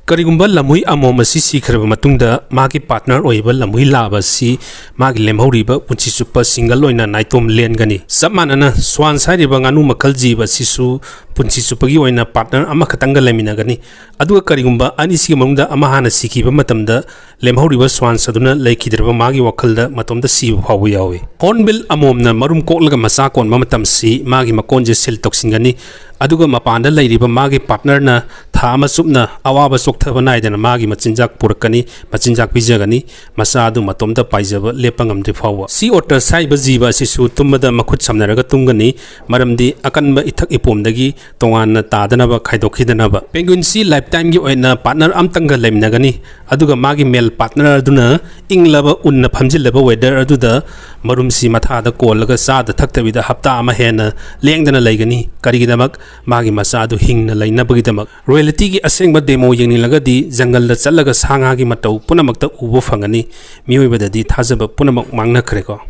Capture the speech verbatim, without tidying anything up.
ꯀꯔꯤꯒꯨꯝꯕ ꯂꯝꯍꯨꯏ ꯑꯃꯣꯝ ꯑꯁꯤ ꯁꯤꯈ꯭ꯔꯕ ꯃꯇꯨꯡꯗ, ꯃꯥꯒꯤ partner ꯑꯣꯏꯔꯤꯕ ꯂꯝꯍꯨꯏ ꯂꯥꯕ ꯑꯁꯤ ꯃꯥꯒꯤ ꯂꯦꯝꯍꯧꯔꯤꯕ ꯄꯨꯟꯁꯤ ꯆꯨꯞꯄ single ꯑꯣꯏꯅ ꯅꯥꯏꯇꯣꯝ ꯂꯦꯟꯒꯅꯤ꯫ ꯆꯞ ꯃꯥꯟꯅꯅ, swans ꯍꯥꯏꯔꯤꯕ ꯉꯥꯅꯨ ꯃꯈꯜ ꯖꯤꯕ ꯑꯁꯤꯁꯨ ꯄꯨꯟꯁꯤ ꯆꯨꯞꯄꯒꯤ ꯑꯣꯏꯅ partner ꯑꯃꯈꯛꯇꯪꯒ ꯂꯩꯃꯤꯟꯅꯒꯅꯤ꯫ ꯑꯗꯨꯒ ꯀꯔꯤꯒꯨꯝꯕ ꯑꯅꯤꯁꯤꯒꯤ ꯃꯅꯨꯡꯗ ꯑꯃ ꯍꯥꯟꯅ ꯁꯤꯈꯤꯕ ꯃꯇꯝꯗ, ꯂꯦꯝꯍꯧꯔꯤꯕ swans ꯑꯗꯨꯅ ꯂꯩꯈꯤꯗ꯭ꯔꯕ ꯃꯥꯒꯤ ꯋꯥꯈꯜꯗ ꯃꯇꯣꯝꯇ ꯁꯤꯕ ꯐꯥꯎꯕ ꯌꯥꯎꯏ꯫ Hornbill ꯑꯃꯣꯝꯅ ꯃꯔꯨꯝ ꯀꯣꯛꯂꯒ ꯃꯆꯥ ꯀꯣꯟꯕ ꯃꯇꯝꯁꯤ ꯃꯥꯒꯤ ꯃꯀꯣꯟꯁꯦ seal ꯇꯧꯁꯤꯟꯒꯅꯤ, ꯑꯗꯨꯒ ꯃꯄꯥꯟꯗ ꯂꯩꯔꯤꯕ ꯃꯥꯒꯤ partnerꯅ ꯊꯥ ꯑꯃ ꯆꯨꯞꯅ ꯑꯋꯥꯕ ꯆꯣꯛꯊꯕ ꯅꯥꯏꯗꯅ ꯃꯥꯒꯤ ꯃꯆꯤꯟꯖꯥꯛ ꯄꯨꯔꯛꯀꯅꯤ, ꯃꯆꯤꯟꯖꯥꯛ ꯄꯤꯖꯒꯅꯤ, ꯃꯆꯥ ꯑꯗꯨ ꯃꯇꯣꯝꯇ ꯄꯥꯏꯖꯕ ꯂꯦꯞꯄ ꯉꯝꯗ꯭ꯔꯤ ꯐꯥꯎꯕ꯫ Sea otter ꯍꯥꯏꯕ ꯖꯤꯕ ꯑꯁꯤꯁꯨ ꯇꯨꯝꯕꯗ ꯃꯈꯨꯠ ꯁꯝꯅꯔꯒ ꯇꯨꯝꯒꯅꯤ, ꯃꯔꯝꯗꯤ ꯑꯀꯟꯕ ꯏꯊꯛ ꯏꯄꯣꯝꯗꯒꯤ ꯇꯣꯉꯥꯟꯅ ꯇꯥꯗꯅꯕ ꯈꯥꯏꯗꯣꯛꯈꯤꯗꯅꯕ꯫ Penguinꯁꯤ lifetimeꯒꯤ ꯑꯣꯏꯅ partner ꯑꯃꯇꯪꯒ ꯂꯩꯃꯤꯟꯅꯒꯅꯤ, ꯑꯗꯨꯒ ꯃꯥꯒꯤ male partner ꯑꯗꯨꯅ ꯏꯪꯂꯕ ꯎꯟꯅ ꯐꯝꯖꯤꯜꯂꯕ weather ꯑꯗꯨꯗ ꯃꯔꯨꯝꯁꯤ ꯃꯊꯥꯗ ꯀꯣꯜꯂꯒ ꯆꯥꯗ ꯊꯛꯇꯕꯤꯗ ꯍꯞꯇꯥ ꯑꯃ ꯍꯦꯟꯅ ꯂꯦꯡꯗꯅ ꯂꯩꯒꯅꯤ꯫ ꯀꯔꯤꯒꯤꯗꯃꯛ? ꯃꯥꯒꯤ ꯃꯆꯥ ꯑꯗꯨ ꯍꯤꯡꯅ ꯂꯩꯅꯕꯒꯤꯗꯃꯛ꯫ Realityꯒꯤ ꯑꯁꯦꯡꯕ demo ꯌꯦꯡꯅꯤꯡꯂꯒꯗꯤ ꯖꯪꯒꯜꯗ ꯆꯠꯂꯒ ꯁꯥ ꯉꯥꯒꯤ ꯃꯇꯧ ꯄꯨꯝꯅꯃꯛꯇ ꯎꯕ ꯐꯪꯒꯅꯤ꯫ ꯃꯤꯑꯣꯏꯕꯗꯗꯤ ꯊꯥꯖꯕ ꯄꯨꯝꯅꯃꯛ ꯃꯥꯡꯅꯈ꯭ꯔꯦꯀꯣ꯫